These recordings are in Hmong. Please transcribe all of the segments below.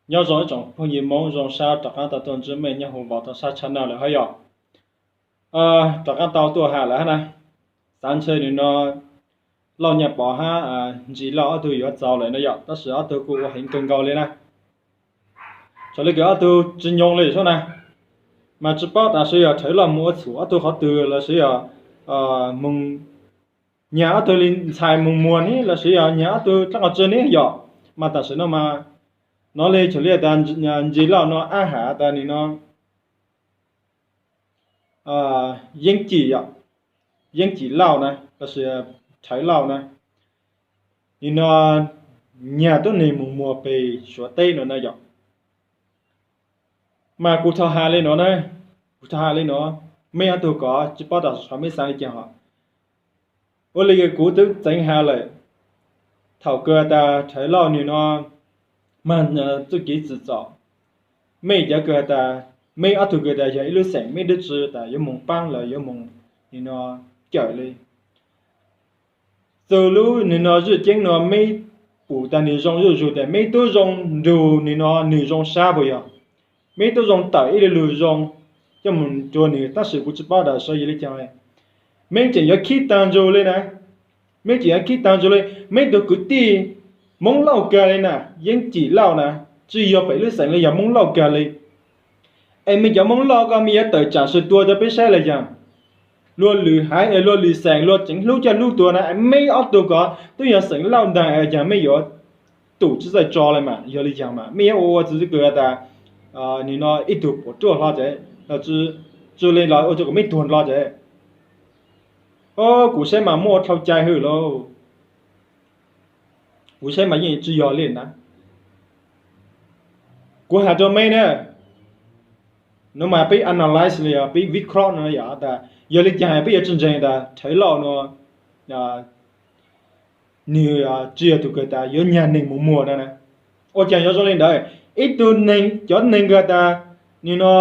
Nyob zoo ib tsoom phooj ywg Hmoob, zoo sab rov qaab tau tuaj ntsib mej nyob huv Vauv Tau Sab channel lawm hab yom. Rov qaab tau tuaj has lawm hab na. Xaav ntshe nwg no Lauj Nyaj Pov hab Ntsis Lauj ob tug yuav txaus lawm no yom, tab sis ob tug kuj ua heev kawg nkaus li na. Txhua le kws ob tug tsi nyoo li sub na, mas tsi paub tas sawv yog Rhawv Lauj moog ua txhum ob tug qhov twg los sawv yog moog nyag ob tug li ntxhais moog muag ne los sawv yog nyag ob tug dlaab qhov tsi ne yom. Mas tam sim no mas nov le txhua le tas Ntsis Lauj no ab has tas nwg no Yeeb Cim yom, Yeeb Cim Lauj na los sis Rhawv Lauj na, nwg no nyag tuab neeg moog muag peg Suav teb no na yom. Mas kuv thov has le nuav na, kuv thov has le nuav, mej ob tug kov tsi paub tas sawv mej xaav le caag hos. Ua le kuv twb txeev has lawm, thaum kws tas Rhawv Lauj nwg no mag txuj kev tsim txom, mej cov kws tas, mej ob tug kws tas yog ib lub xeem mej dub tsi tas yuav moog paab los yuav moog nwg no cawm le. Txug lub nwg no zwj ceeb no meb pum tas nwg zoo zuj zug tas meb tub zoo nrug nwg no nwg zoo sab puas yog? Meb tub zoo tawm ib lu lug zoo coj moog rua nwg, tab sis kuv tsi paub tas sawv yog le caag. Meb tseem yuav khib taag nrug le na, meb tseem yuav khib taag nrug le. Meb tug kwv tij Moob Lauj kag le na, Yeeb Cim Lauj na, tsi yog pem lub xeem le, yog Moob Lauj kag le. Es mej cov Moob Lauj ko mej yuav tawm tsaam sug tua rua peb saib le caag? Luag lwm haiv, luag lwm xeem luag tseev hlub coj hlub tuag na, meb ob tug ko tub yog xeem Lauj ntaag es caag mej yuav tum tsi txawj tso le mas? Yog le caag mas mej yuav ua ua txwv kws tas nwg no ib tug puas ruaj hlo ces, tsi le los ua rua kuas meb tuag hlo ces. O, kuv saib mas muaj ua dlhau cai hwj lauj. Kuv saib mas yeej tsi yog le na. Kuv has rua meb na, nuav mas peb analyze le, peb viv krob no yog tas yog le caag peb yuav tsi ntseeg tas Rhawv Lauj no nwg tsi yog tug kws tas yuav nyag neeg moog muag na. Ua caag yuav zoo le ntawd? Ib tug neeg, cov neeg kws tas nwg no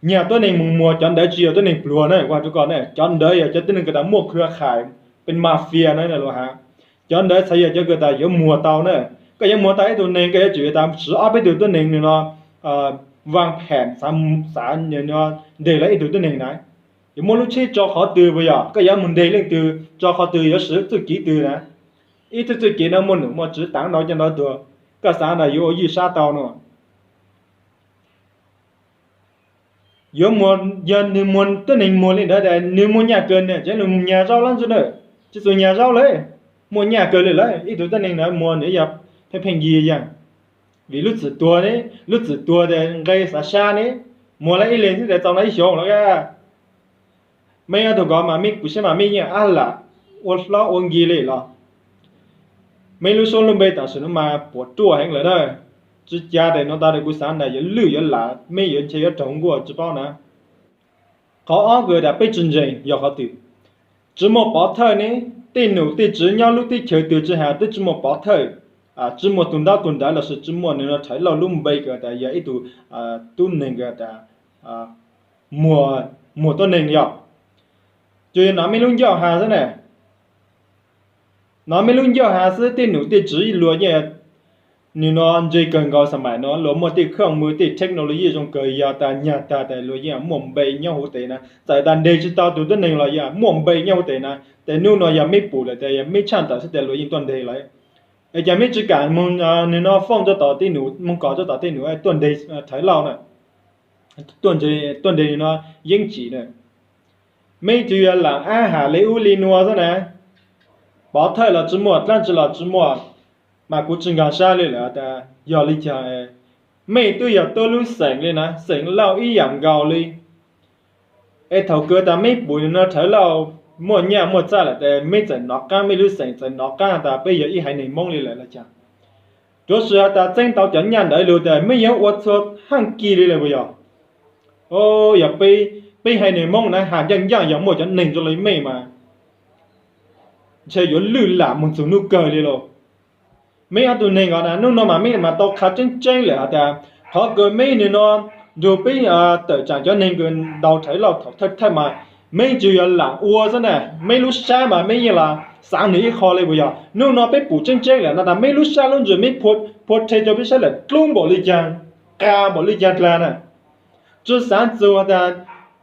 nyag tuab neeg moog muag, cov ntawd tsi yog tuab neeg pluag na, kuv has rua koj na, cov ntawd yog cov tuab neeg kws tas muaj khwv khais, peb mafia na luag has. Cov ntawd txhad yog cov kws tas yuav muag tau na. Koj yuav muag tau ib tug neeg koj yuav tsum tas siv ob peb tug tuab neeg nwg no vaaj phem xav, xav nwg no nreg lawv ib tug tuab neeg na. Yuav muab lub tsheb tso qhov twg puas yog? Koj yuav moog nreg leej twg tso qhov twg, yuav siv txuj kev twg na? Ib txuj, txuj kev no muaj num muaj tswv taag nrho coj nrov tuag, koj xav tas yuav ua ywj sab tau no? Yuav muag, yog nwg muag tuab neeg muag le ntawd tas nwg muaj nyaj kawg na, ces nwg moog nyag zaub lawm ntxwg na, tsi txug nyag zaub le, muaj nyaj kawg le lawm. Ib tug tuab neeg na muag nwg yog pheej pheej yig yaam, vim lub txim tuag ne, lub txim tuag tas nqe xav sab ne, muag lawm ib leeg xwb tas txaus no ib xyoos lawm. Meb ob tug ko mas meb kuv saib mas meb yeej ab lam ua hlob ua nki le los. Meb lub suab lub npe tam sim no mas puas ruaj heev lawm na. Tsi ca tas nuav tas kuv xav tas yuav lwj yuav lam, meb yuav ntshe yuav raug nkuaj tsi paub na. Qhov ob kws tas peb tsi ntseeg yog qhov twg? Tsi muaj pov thawj ne, tej num tej tswv nyob lub teb chaws twg tsi has twb tsi muaj pov thawj, tsi muaj tug ntaub tug ntawv lossis tsi muaj nwg no Rhawv Lauj lub npe kws tas yog ib tug tub neeg kws tas muag tuab neeg yog. Tsuas yog nov meb lub ncauj has xwb na. Nov meb lub ncauj has xwb, tej num tej tswv luag yeej, nwg no ntse kawg nkaus, xas mais no luag muaj tej khoom mws tej technology zoo kawg, yog tas nyag tag tas luag yeej muaj npe nyob huv tes na. Txawm tas nreg tsi tau tug tuab neeg los yeej muaj npe nyob huv tes na. Tes nub no yog meb pum lawm tas yog meb tshaaj tawm xwb tas luag yeej tuaj nreg lawm. Es cas meb tsi kam moog nwg no foob rua tom tej num, moog kom rua tom tej num tuaj nreg Rhawv Lauj na, tuaj nreg nwg no Yeeb Cim na. Meb tsuas yog lam ab has le ub le nua xwb na. Pov thawj los tsi muaj, dlaab tsi los tsi muaj, mas kuv tsi nkaag sab le lawm tas yog le caag. Mej twb yog tuab lub xeem le na, xeem Lauj ib yaam nkaus le. Es thaum kawg tas meb pum nwg no Rhawv Lauj muaj nyaj muaj txag lawm tas meb txawm nov qaab, meb lub xeem txawm nov qaab tas peb yog ib haiv neeg Moob le lawm los caag. Tuav swm has tas txeeb tau cov nyaj ntawd lug tas meb yuav ua txhua haaj kis le lawm puas yog? O, yog peb haiv neeg Moob na has ncaaj ncaaj yog muaj cov neeg zoo le mej mas ntshe yuav lwj lam moog txug nub kawg le lauj. Meb ob tug neeg os na, nub no mas meb mas tau qha tseeb tseeb lawm has tas qhov kws meb nwg no nrug peb tawm tsaam cov neeg kws ntaus Rhawv Lauj thaum thawj thawj mas Meb tsuas yog lam ua xwb na, meb lub sab mas meb yeej los xaav nws ib qho li puas yog? Hnub no peb pum tseeb tseeb lawm no tas meb lub sab lub ntsws meb phua rhe rau peb saib lawm dlub npaum li caag, qas npaum li caag dlaag na. Tsi xaav txug tas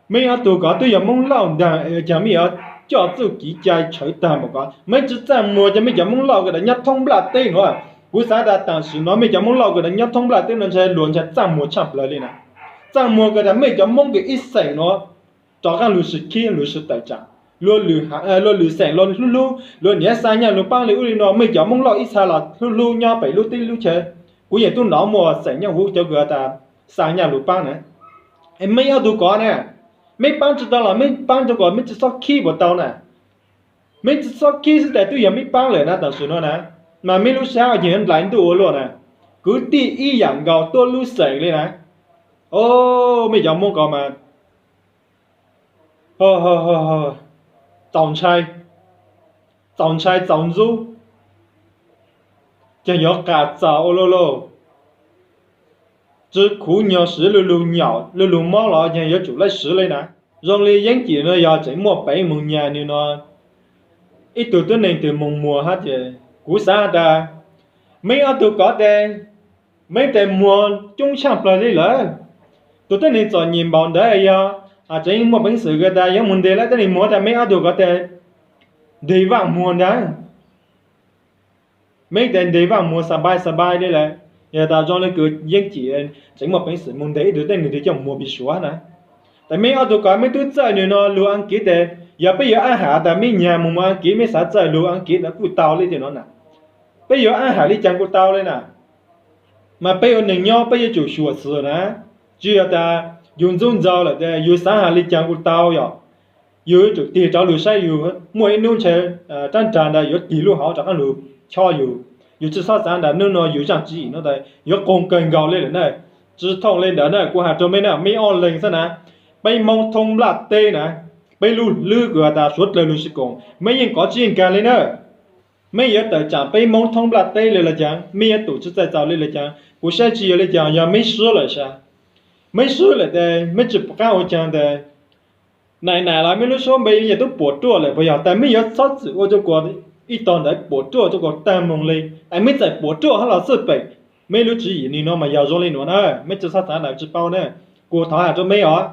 meb ob tug kov twb yog Moob Lauj ntaag, caag meb yuav coj txuj kev cai tshawv taag npaum ko. Meb tsi txaaj muag cov meb cov Moob Lauj ko tas nyob thoob nplaj teb nuav. Kuv xaav tas taam sim no mej cov Moob Lauj ko tas nyob thoob nplaj teb nuav ntshai luas ntshai txaaj muag tshaj plawg li na. Txaaj muag ko tas mej cov Moob kws ib xeem nuav rov qaab lug sis khib lug sis tawm tsaam, luag lwm xeem luag hlub hlub, luag niam xa nyaj lug paab li ub li no, mej cov Moob Lauj ib txha los hlub hlub nyob pem lub teb lub chaw. Kuv yeej tub nov muaj xeem nyob huv cov kws tas xa nyaj lug paab na. Meb ob tug kov na, meb paab tsi tau los meb paab rua kom meb tsi txhob khib puas tau na. Meb tsi txhob khib xwb tas twb yog meb paab lawm na. Taam sim no na, mas meb lub sab yeej yuav nplai ntuj ua luaj na. Kwv tij ib yaam nkaus tuab lub xeem li na. O, mej cov Moob ko mas txaus ntshai, txaus ntshai txaus ntxub, ces yuav qas txaus ua luaj lauj. Tsi khuv nyog siv lu lug nyaum lu lug mob los yeej yuav tsum laij siv li na. Zoo li Yeeb Cim no yog tseem muaj peev moog nyag nws no, ib tug tuab neeg twg moog muag hab ces kuv xaav has tas meb ob tug kov tes, meb tes muag coob tshaj plawg li lawm. Tus tuab neeg txom nyem npaum ntawd yog tseem muaj peev xwm kws tas yuav moog nteg lawm, tuab neeg muag tas meb ob tug kov tes nteg vaaj muag ntag. Meb tes nteg vaaj muag xa npaib xa npaib li lawm. Yog tas zoo li kws Yeeb Cim tseem muaj peev xwm moog nteg ib tug tuab neeg twg coj muag pis suav na. Tas meb ob tug kov meb tub txawj nws no lug Askiv tes, yog peb yuav ab ham tas meb nyag moog muag Askiv meb xav txawj lug Askiv ntawd kuj tau li tej no na. Peb yuav ab ham li caag kuj tau li na. Mas peb ua neeg nyob peb yuav tsum xyuam xim na. Tsi yog tas yug ntxub ntxaug lawm tes yug xav has li caag kuj tau yom. Yug yuav tsum tig rov lug saib yug muaj ib nub ntshe rab nrag ntawd yuav tig lub hauv rov qaab lug chob yug. Yug tsi xob xaav tas nub no yug zaaj tswv yim no tas yuav qoog kawg nkaus li lawm na. Tsi thooj li ntawd na, kuv has rua meb na, meb ob leeg xwb na, peb Moob thoob nplaj teb na, peb lub hlwb kws has tas suav dlawg lug sib koom, meb yeej kov tsi yeej kag li na. Meb yuav tawm tsaam peb Moob thoob nplaj teb li los caag, meb yuav tum tsi txawj txaus li los caag, kuv saib tsi yog li caag, yog meb swb lawm sas. Meb swb lawm tes meb tsi pum qaab ua caag tes nais nas los meb lub suab npe yeej tub puam ruaj lawm puas yog? Tas meb yuav txhob txwm ua rua kuas ib tog ntawd puam ruaj rua kuas taag moog li, es meb txawm puam ruaj hab los xwb pem. Meb lub tswv yim nwg no mas yog zoo li nuav na, meb tsi xob xaav ntawd tsi paub na. Kuv thov has rua meb os,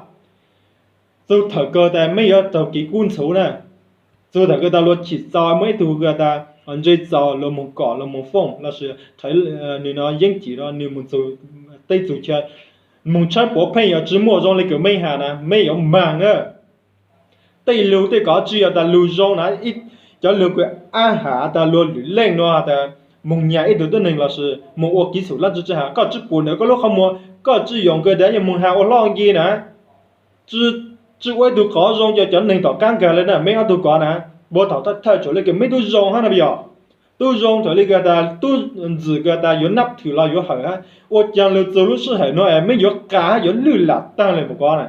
txug thaum kawg tas meb yuav raug kev kub ntxhuv na. Txug thaum kawg tas luag chim txaus, muaj ib tug kws tas ntse txaus luag moog kom luag moog fooj lossis nws no Yeeb Cim no nws moog txug teb txug chaw, moog tshawb puav pheej yog tsi muaj zoo li kws meb has na, meb yuav maag na. Tej lug tej kov tsi yog tas lug zoo na, cov lug kws ab ham tas luag lwm leej no tas moog nyag ib tug tuab neeg lossis moog ua kev xwm lab tsi tsi has, koj tsi pum ntawm koj lub qhov muag, koj tsi yoom kws tas yuav moog has ua hlob nki na. Tsi ua ib tug qhov zoo rua cov neeg tom qab nkag li na, meb ob tug kov na. Puag thaum thawj thawj tsuas li kws meb tub zoo hab na yog, tub zoo thaum li kws tas tub ntxwm kws tas yuav nab thwm los yuav hawm hab, ua caag lug txug lub sij hawm no es meb yuav qas hab yuav lwj lam taag le mus kov na.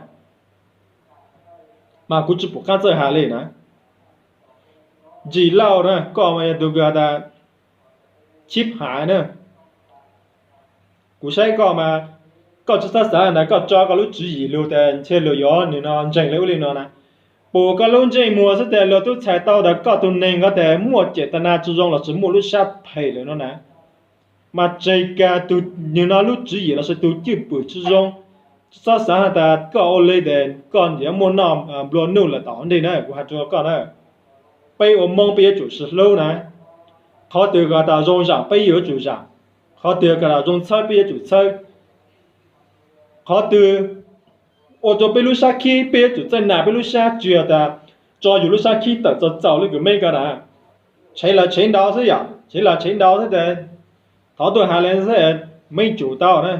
Mas kuv tsi pum qaab txawj has li na. Ntsim Lauj na, koj mas yog tus kws has tas chib hais na. Kuv saib koj mas koj tsi txhob xav tas koj tso koj lub tswv yim lug tas ntshe luag yuav nwg no ntseeg li ub li no na. Pum koj lub ntsej muag xwb tas luag tub txhais tau tas koj tug neeg ko tas muaj cem tas na tsi zoo lossis muaj lub sab phem lawm no na. Mas tseg kag tug nwg no lub tswv yim lossis tug cwj pwm tsi zoo. Tsi txhob xav has tas koj ua li tas koj yuav muaj noj nplua nuj lawm tom ntej na, kuv has rua koj na. Peb ua Moob peb yuav tsum sib hlub na. Qhov twg kws tas zoo zaam peb yuav tsum zaam, qhov twg kws tas zoo txhawb peb yuav tsum txhawb, qhov twg ua rua peb lub sab khib peb yuav tsum txawj nas peb lub sab, tsi yog tas tso yug lub sab khib tawm txaus txaus li kws meb ko na. Tshev lawv tshev ntau xwb yom, tshev lawv tshev ntau xwb tas thov tuaj has le xwb, meb tsum tau na.